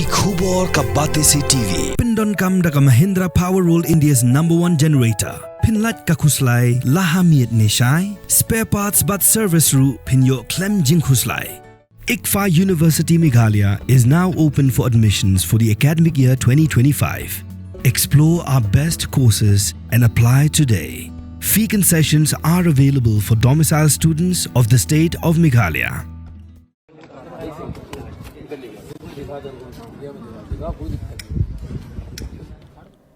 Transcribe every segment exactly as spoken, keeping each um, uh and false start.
Ki khubor ka Batesi T V. Pyndonkam da ka Mahindra Power World, India's number one generator. Pynlait ka khuslai la ha miet ne shai. Spare parts bad service ruh phin ïoh khlem jingkhuslai. ICFAI University Meghalaya is now open for admissions for the academic year twenty twenty-five. Explore our best courses and apply today. Fee concessions are available for domicile students of the state of Meghalaya.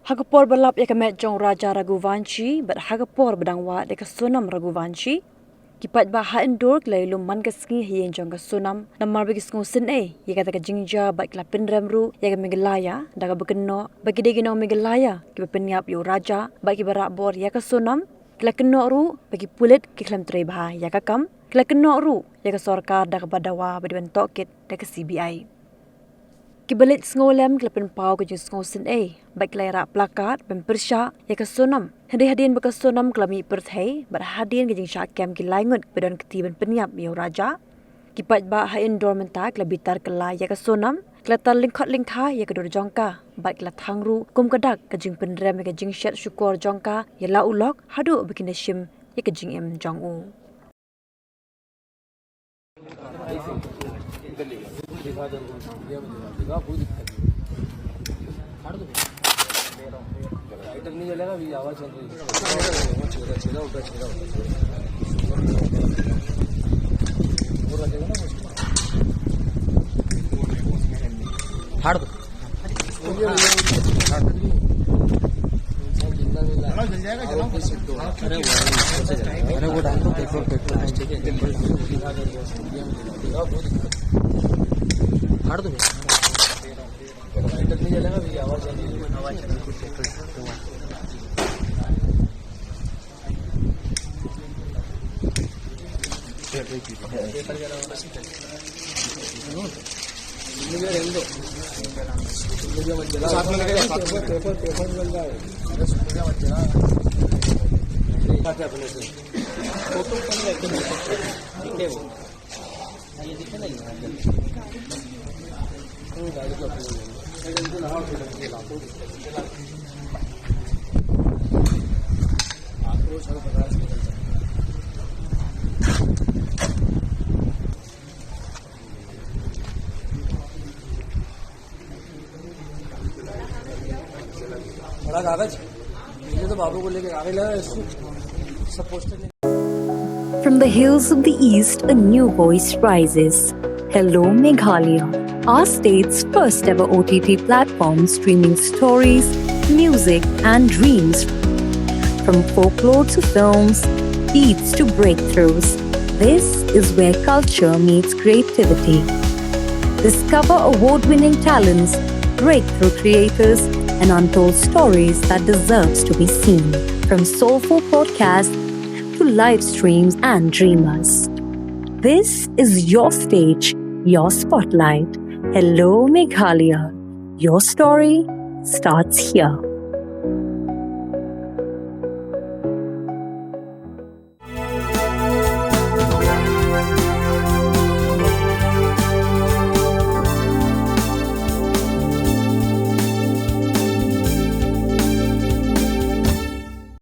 Ha ka por ba lap ïa ka met jong u Raja Raghuvanshi bad ha ka por ba dang wad ïa ka Sonam Raghuvanshi, ki paidbah ha Indore ki la ïalum man ka sngi ha ïing jong ka Sonam namar ba ki sngewsynei ïa kata ka jingjia bad ki la pynrem ruh ïa ka Meghalaya da kaba kynnoh ba ki dei ki nong Meghalaya kiba pynïap ïa u Raja bad kiba rah bor ïa ka Sonam. Ki la kynnoh ruh ba ki pulit ki khlem trei bha ïa ka kam. Ki la kynnoh ruh ïa ka sorkar da kaba dawa ba dei ban tohkit da ka C B I. Kiba leit sngewlem ki la pynpaw ka jingsngewsynei bad ki la ïarap placard ban pyrshah ïa ka Sonam. Hynrei hadien ba ka Sonam ka la mih pyrthei bad hadien ka jingshah kem ki lai ngut ba don kti ban pynïap ïa u Raja, ki paidbah ha Indore mynta ki la bitar kylla ïa ka Sonam, ki la tar lyngkhot lyngkhai ïa ka dur jong ka bad ki la thang ruh kum ka dak ka jingpynrem ïa ka jingshet shukor jong ka ïa la u lok haduh ba kin da shim ïa ka jingim jong u. अरे वो डाल दो, पेपर पे प्लास्टिक है। फाड़ दो। थोड़ा कागज, ये तो बाबू को लेके कागज लाया, इसको सब पोस्टर नहीं। From the hills of the East, a new voice rises. Hello, Meghalaya, our state's first ever O T T platform, streaming stories, music, and dreams. From folklore to films, beats to breakthroughs, this is where culture meets creativity. Discover award winning talents, breakthrough creators, and untold stories that deserves to be seen. From soulful podcasts to live streams and dreamers, this is your stage, your spotlight. Hello, Meghalaya. Your story starts here.